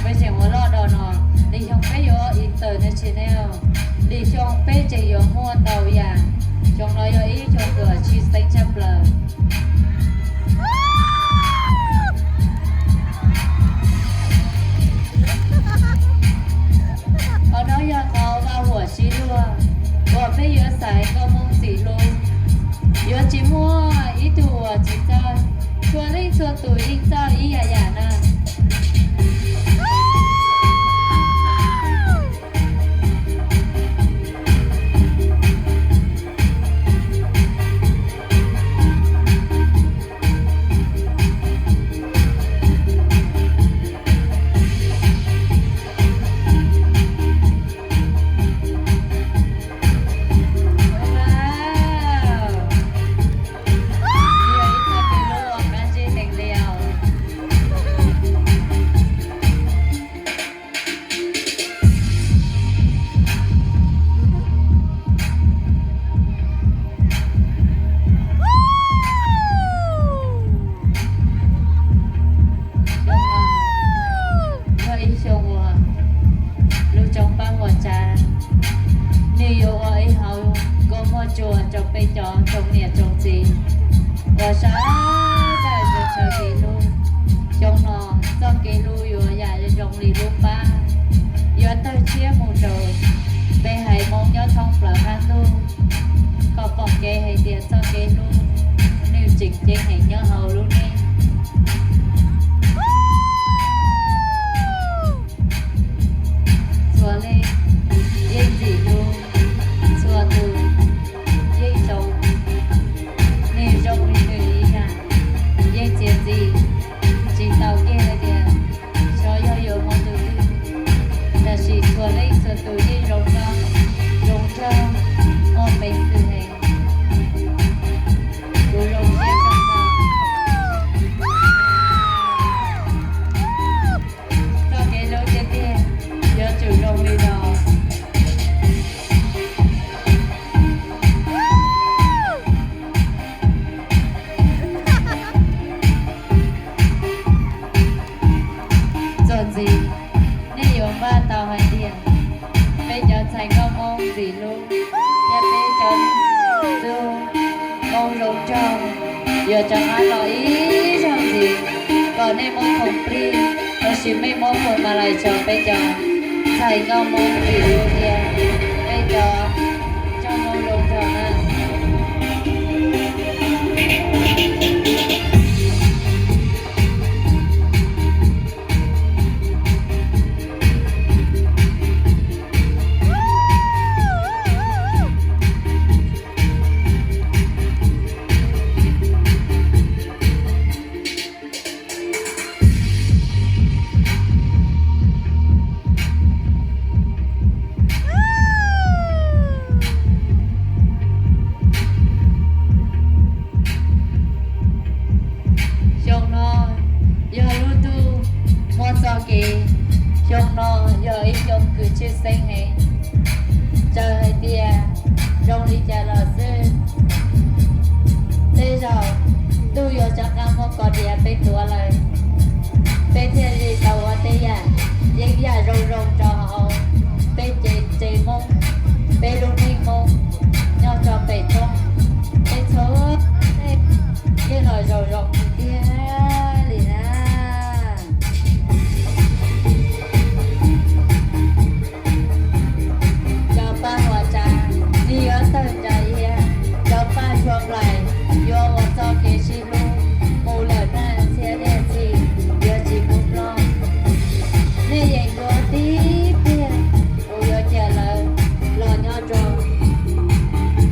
Peb tseem ua loj do no, lwm xyoo peb yuav international, lwm xyoo peb tseem yuav muaj ntau yam. Xyoo no yog ib xyoo kws tshwj xeeb tshaj plaws. Qhov no yog qhov vaj huam sib luag uas peb yuav xaiv nkauj Hmoob ntxim hlub. Yuav tsis muaj ib tug uas tsis txawj, txhua leej txhua tus yeej txawj ib yam yam na. Yog ib txoj kev hlub uas qab zib heev li os. Yog ib xyoo uas lub rooj pab huam tsav, nws yuav ua ib hauv nkauj muaj tsuag rau peb cov tsoom niam tsoom txiv uas sawv daws sawv kev hlub. Xyoo no txoj kev hlub yuav yam zoo li lub pab, yuav tawg tshiab mus rau peb haiv Hmoob nyob thoob plaws qab ntuj, kom pom kev hais tias txoj kev hlub nws tseem ceeb heev nyob hauv lub neej. Txhua leej yeej ntxim hlub, txhua tus yeej zoo, nws zoo li nws ib yam, yeej txiav txim tsis tau kiag hais tias xyov yog yuav muaj tus twg, tab sis txhua leej txhua tus yeej zoo nkauj, zoo nraug, muaj peev xwm heev. Kuv zoo siab kawg nkaus. Txoj kev hlub tiag tiag yuav tsum zoo li no. Txuas ntxiv, nej yuav npaj tau hais tias peb cov ntxhais nkauj Hmoob ntxim hlub thiab peb cov tub Hmoob zoo nraug yuav rov qab los ib zaug ntxiv, kom nej muab khoom plig los sis nej muab phwv ma lais tso peb cov ntxhais nkauj Hmoob ntxim hlub thiab peb cov tsoom Hmoob zoo nraug na. Xyoo no yog lub ntuj muaj txoj kev, xyoo no yog ib xyoo kws tshwj xeeb heev. Txawm hais tias zoo li cas los xwb, tej zaum ntuj yuav rov qab muab koj diav peb tuav lawm, peb thiaj li tau ua tej yam yeej yam zoo zoo rau